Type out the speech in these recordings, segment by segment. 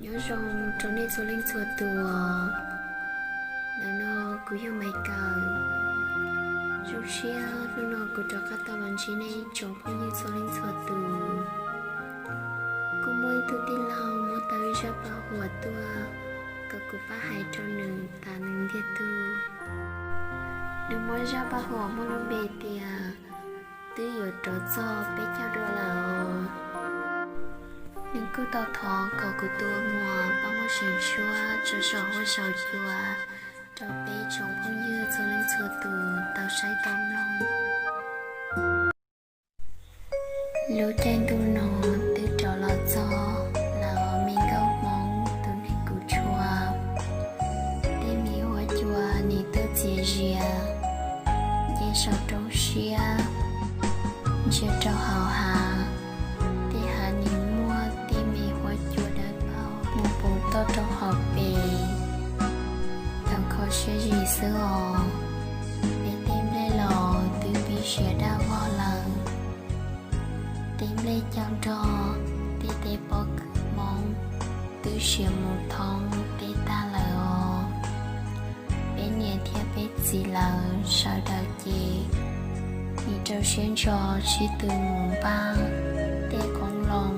Nyob zoo rau nej txhua leej txhua tus. Ntawm no kuv yog Maiv Kawm. Zoo siab hnub no kuv rov qab tau los ntsib nej tsoom phooj ywg txhua leej txhua tus. Kuj muaj ib tug tij laug muab tau ib zaj paj huam tuaj kom kuv pab hais rau nws tas nws ntiag tug. Nws muab zaj paj huam muaj lub npe tias twb yuav rov txog peb caug dua lawm. Nws kuj tau thov kom kuv tus muam pab muab seev tshuab tso saum huab saum cua rau peb tsoom phooj ywg txhua leej txhua tus tau saib tau mloog. Lub caij ntuj no twb rov los txog lawm me nkauj Hmoob tus neeg kuv tshua. Tej me huab cua nim tuaj txias zias, nce saum roob siab, ntsia rau hauv hav, tej hav nim muaj tej me huab cua dawb paug mus puv toj rau hauv pes. Tau kho siab zim xwb os, peb tej nplej los twb pib siav daj vog lawm. Tej nplej cau nrog tej teb pob kws Hmoob twb siav mus thoob teb tag lawm os. Peb niam thiab peb txiv lawv sawv daws ces nim rau siab ntso sib tw mus npaj tej qoob loo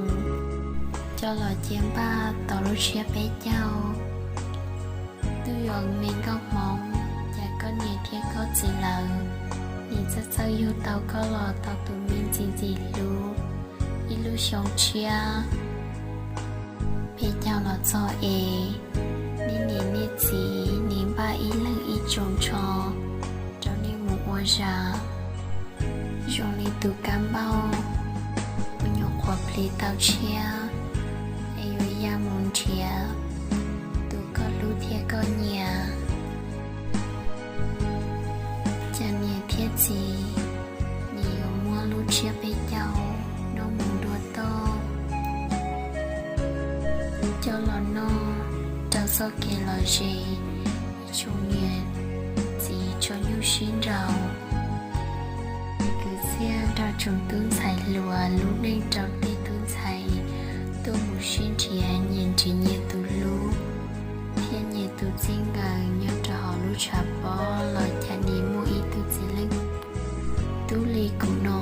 coj los cia npaj tau lub tsiab peb caug. Twb yog me nkauj Hmoob, cas koj niam thiab koj txiv lawv nim txawj txawj yug tau koj los tau tus me ntxim ntxim hlub ib lub xyoo tshiab peb caug los txog es nej niam nej txiv nim npaj ib leeg ib tsoos tsho rau nej mus ua zam. Zoo li tus kab npauj uas nyuam qhuav plis tau tshiab es yuav ya mus nrhiav tus koj hlub thiab koj nyiam. Cas niam thiab txiv nim yuav muab lub tsiab peb caug no mus dua toj coj los noj rau txoj kev lom zem ib tsoom niam txiv tso nyuj sib nraus. Kwv txhiaj nrog tsoom tub ntxhais hluas lub neej rau tej tub ntxhais tuaj mus sib nrhiav nyias nrhiav nyias tus hlub thiab nyias tus txij nkawm nyob rau hauv lub tshav pob los cas nim muaj ib tug txiv leej tub li kuv no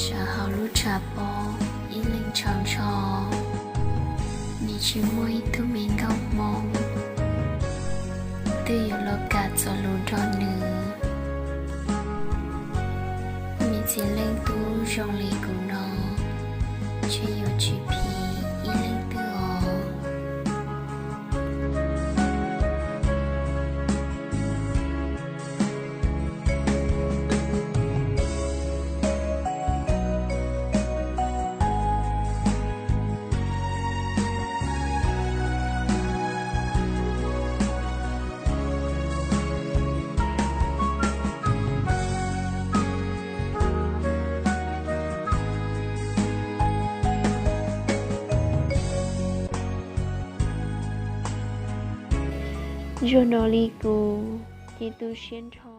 sawv hauv lub tshav pob ib leeg tshau ntsho. Nim tsis muaj ib tug me nkauj Hmoob twg yuav los kam txuas lus nrog nws. Me txiv leej tub zoo li kuv no, ntshe yuav tsis phim ib leej twg os. Zoo no li kuv ces tu siab nrho.